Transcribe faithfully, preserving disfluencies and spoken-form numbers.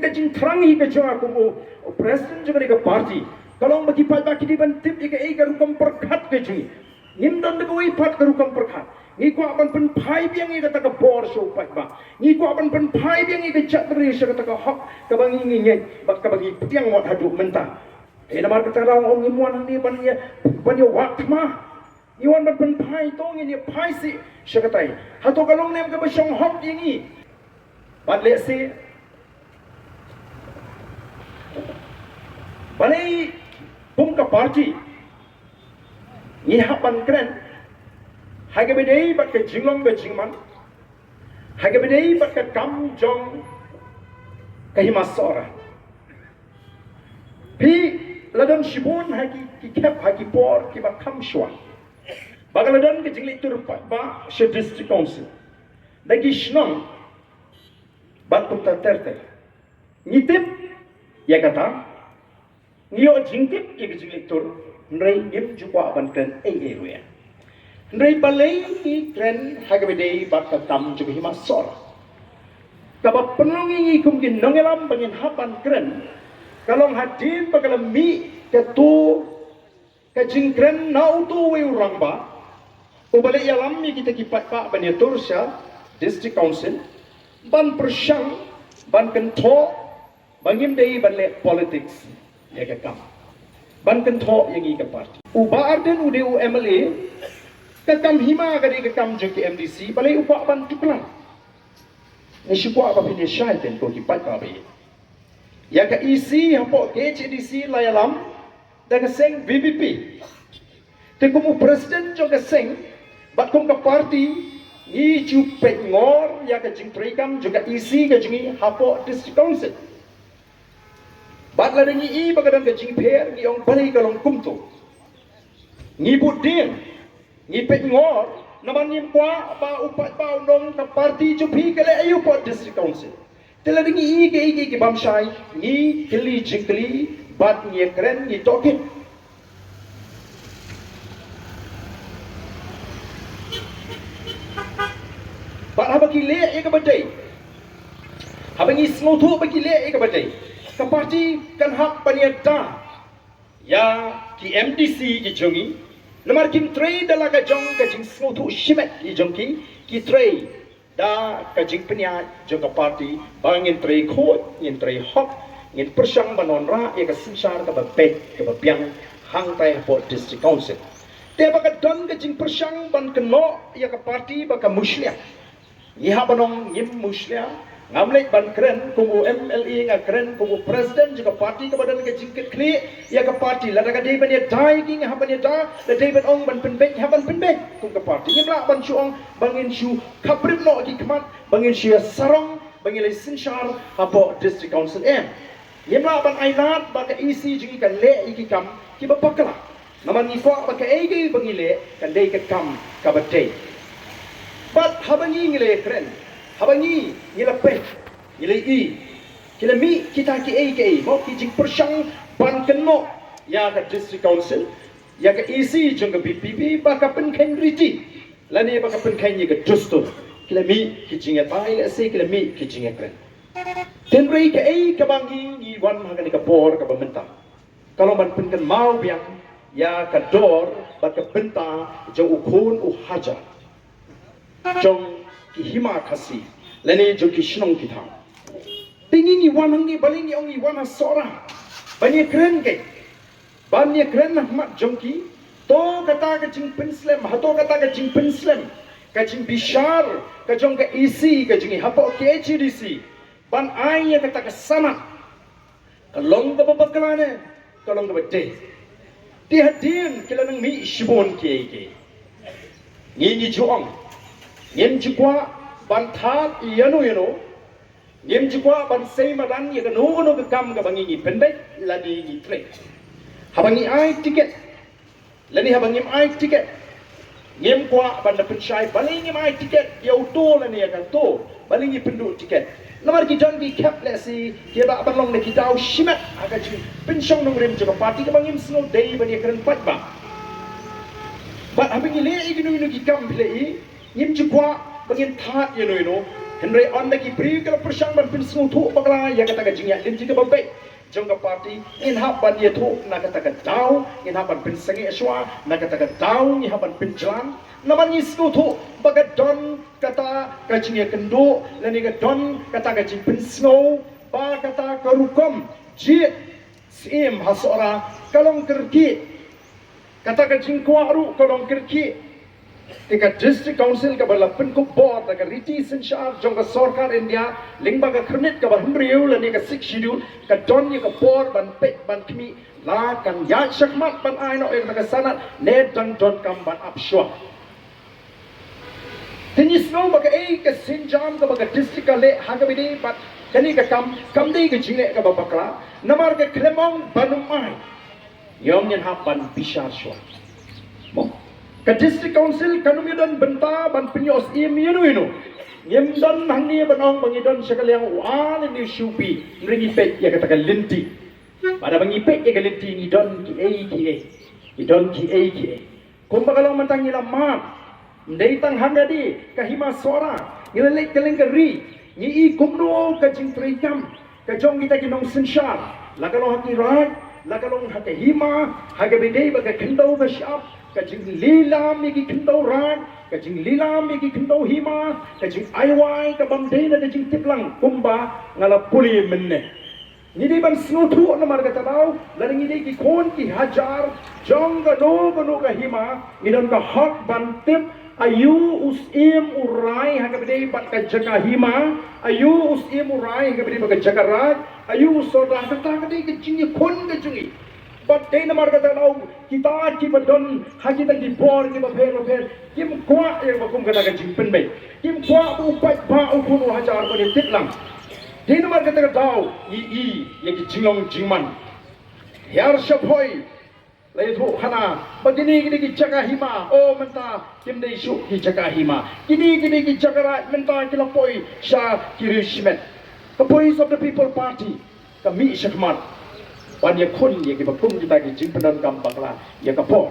Ka jingthrang hi ka jong nga kum u president jong kane ka party ka long ba ki paidbah ki dei ban tip ïa kaei ka rukom pyrkhat ka jong ngi. Ngim don da kawei pat ka rukom pyrkhat. Ngi kwah ban pynphai biang ïa kata ka bor sha u paidbah. Ngi kwah ban pynphai biang ïa ka jaitbynriew sha kata ka hok kaba ngi ngi ngeit bad kaba ngi pdiang wat haduh mynta. Te namar kata ka daw ngim wan hangne ban ïa, ban ïa wad thma. Ngi wan ban pynphai, to ngin ïa phai sih sha katai. Hato ka long ne em kaba shong hok ïa ngi? Bad lehse balei kum ka party ngi hap ban kren ha kaba ïadei bad ka jinglong ka jingman, ha kaba ïadei bad ka kam jong ka Hima Sohra. Phi la don shibun ha ki, ki khep ha ki por kiba kham shuwa ba ka la don ka jingleit tur paidbah sha District Council da ki shnong bad kumta ter ter. Ngi tip ïa kata, ngi ïoh jingtip ïa ka jingleit tur, hynrei ngim ju kwah ban kren ei ei ruh. Hynrei balei ngi kren ha kaba ïadei bad ka kam jong ka Hima Sohra? Kaba pynlong ïa ngi kum ki nongïalam ba ngin hap ban kren ka long hadien ba ka la mih kato ka jingkren na uto uwei u rangbah uba leh ïalam ïa kita ki paidbah ban ïatur sha District Council ban pyrshang, ban kynthoh ba ngim dei ban leh politics ïa ka kam, ban kynthoh ïa ngi ka party. U Bah Ardent u dei u M L A, ka kam hima ka dei ka kam jong ki M D C, balei u kwah ban tuklar? Ngi shu kwah ba phin ïa shai ten ko ki paidbah ba ïeit. Ïa ka E C hapoh K H A D C la ïalam da ka seng V P P. Te kum u president jong ka seng bad kum ka party, ngi ju peit ngor ïa ka jingtreikam jong ka E C ka jong ngi hapoh District Council. Bad lada ngi i ba ka don ka jingpher, ngi ong balei ka long kumto. Ngi bud dieng, ngi peit ngor, namar ngim kwah ba u paidbah un ong ka party jong phi ka leh aïu hapoh District Council. Te lada ngi i kaei kaei ki bym shai, ngi kylli jingkylli bad ngi ïakren, ngi tohkit. Bad haba ki leh ïa kaba dei, haba ngi sngewthuh ba ki leh ïa kaba dei, ka party kan hap ban ïada ïa ki M D C ki jong ngi. Namar kim trei da la ka jong ka jingsngewthuh shimet ki jong ki, ki trei da ka jingpynïaid jong ka party ba ngin trei khuid, ngin trei hok, ngin pyrshang ban wanrah ïa ka synshar kaba beit kaba biang hangtai hapoh District Council. Te ba ka don ka jingpyrshang ban kynnoh ïa ka party ba ka mushlia, ngi hap ban ong ngim mushlia. Ngam leit ban kren kum u M L A, nga kren kum u president jong ka party kaba don ka jingkitkhlieh ïa ka party. Lada ka dei ban ïada ïa ki, ngi hap ban ïada. Lada dei ban ong ban pynbeit, ngi hap ban pynbeit kum ka party. Ngim lah ban shu ong ba ngin shu khaprit noh ki khmat, ba ngin shu ïa sarong, ba ngin leit synshar hapoh District Council, em. Ngim lah ban ai lad ba ka E C jong ngi kan leh ïa ki kam kiba bakla. Namar ngi kwah ba kaei kaei ba ngi leh kan dei ka kam kaba dei. Bad haba ngi, ngi la kren, haba ngi, ngi la peit, ngi la i, ki la mih kita kiei kiei, mo, ki jingpyrshang ban kynnoh ïa ka District Council, ïa ka E C jong ka V P P, ba ka pynkheiñ riti lane ba ka pynkheiñ ïa ka dustur. Ki la mih ki jingïatai, lehse ki la mih ki jingïakren. Hynrei kaei kaba ngi, ngi wan ha kane ka por kaba mynta, ka long ban pynkynmaw biang ïa ka dor bad ka bynta jong u khun u hajar jong ki hima Khasi lane jong ki shnong ki thaw. Te ngi, ngi wan hangne, balei ngi ong ngi wan ha Sohra? Ban ïakren, kei, ban ïakren ha khmat jong ki. To kata ka jingpynslem, hato kata ka jingpynslem, ka jingbishar ka jong ka E C ka jong ngi hapoh K H A D C ban ai ïa kata ka sanad, ka long kaba bakla ne ka long kaba dei? Te hadien ki la nang mih shibun kiei kiei. Ngi, ngi ju ong, ngim ju kwah ban thad ïano ïano. Ngim ju kwah ban sei madan ïa kano kano ka kam kaba ngi, ngi pynbeit lane ngi trei. Haba ngi ai tiket lane haba ngim ai tiket, ngim kwah ban da pynshai balei ngim ai tiket ïa uto lane ïa kato, balei ngi pynduh tiket. Namar ki don ki khep, lehse ki lah ban long na ki daw shimet ha ka jingpynshong nongrim jong ka party kaba ngim sngewdei ban ïakren paidbah. Bad haba ngi leh ïa kino kino ki kam, phi la i, ngim ju kwah ba ngin thad ïano ïano. Hynrei ynda ki briew ki la pyrshang ban pynsngewthuh bakla ïa kata ka jingïaid lynti kaba beit jong ka party, ngin hap ban ïathuh na kata ka daw, ngin hap ban pynsangeh shuwa na kata ka daw, ngi hap ban pynjlan. Namar ngi sngewthuh ba ka don kata ka jingïakynduh lane ka don kata ka jingpynsngew ba kata ka rukom jied Syiem ha Sohra ka long kyrkieh. Kata ka jingkwah ruh ka long kyrkieh. Te ka District Council kaba la pynkup bor da ka riti synshar jong ka sorkar India lyngba ka khyrnit kaba hynriew lane ka Sixth Schedule, ka don ïa ka bor ban peit ban khmih la kan ïaid shakhmat ban ai noh ïa kata ka sanad ne dang donkam ban ap shuwa. Te ngi sngew ba kaei ka sienjam kaba ka district ka leh ha kaba ïadei bad kane ka kam kam dei ka jingleh kaba bakla. Namar ka khlem ong ban ym ai, ngi ong ngin hap ban bishar shuwa. Mo, ka District Council kan ym ïadon bynta ban pynïoh syiem ïano ïano. Ngim don hangne ban ong ba ngi don sha ka liang u A lane u B. Hynrei ngi peit ïa kata ka lynti. Bad haba ngi peit ïa ka lynti ngi don kiei kiei. Ngi don kiei kiei. Kumba ka long mynta ngi la mad. Ym dei tang hangne ka Hima Sohra, ngi la leit kylleng ka ri, ngi i kumno ka jingtreikam ka jong kita ki nongsynshar, la ka long ha ki raid, la ka long ha ka hima, ha kaba ïadei bad ka khyndew ka shyiap, ka jinglilam ïa ki khyndew raid, ka jinglilam ïa ki khyndew hima, ka jingaiwai ka bym dei na ka jingtip lang kumba nga la pule mynne. Ngi dei ban sngewthuh namar kata ka daw, lada ngi dei ki khun ki hajar jong kano kano ka hima, ngi don ka hok ban tip aïu u syiem u rai ha kaba ïadei bad ka jaka hima, aïu u syiem u rai ha kaba ïadei bad ka jaka raid, aïu u sordar. Kata ka dei ka jingïakhun ka jong ngi. Bad dei namar kata ka daw kita kiba don ha kita ki bor kiba pher ba pher kim kwah ïa kaba kum kata ka jingpynbeit. Kim kwah ba u paidbah u khun u hajar un ïatip lang. Dei namar kata ka daw ngi i ïa ki jinglong jingman. Hiar shaphoi la ïathuh khana ba kine ki dei ki jaka hima. O, mynta kim dei shuh ki jaka hima. Kine ki dei ki jaka raid, mynta ki la poi sha ki riewshimet. Ka Voice of the People Party ka mih shakhmat ban ïakhun ïa kiba kum kita ki jingpyndonkam bakla ïa ka por.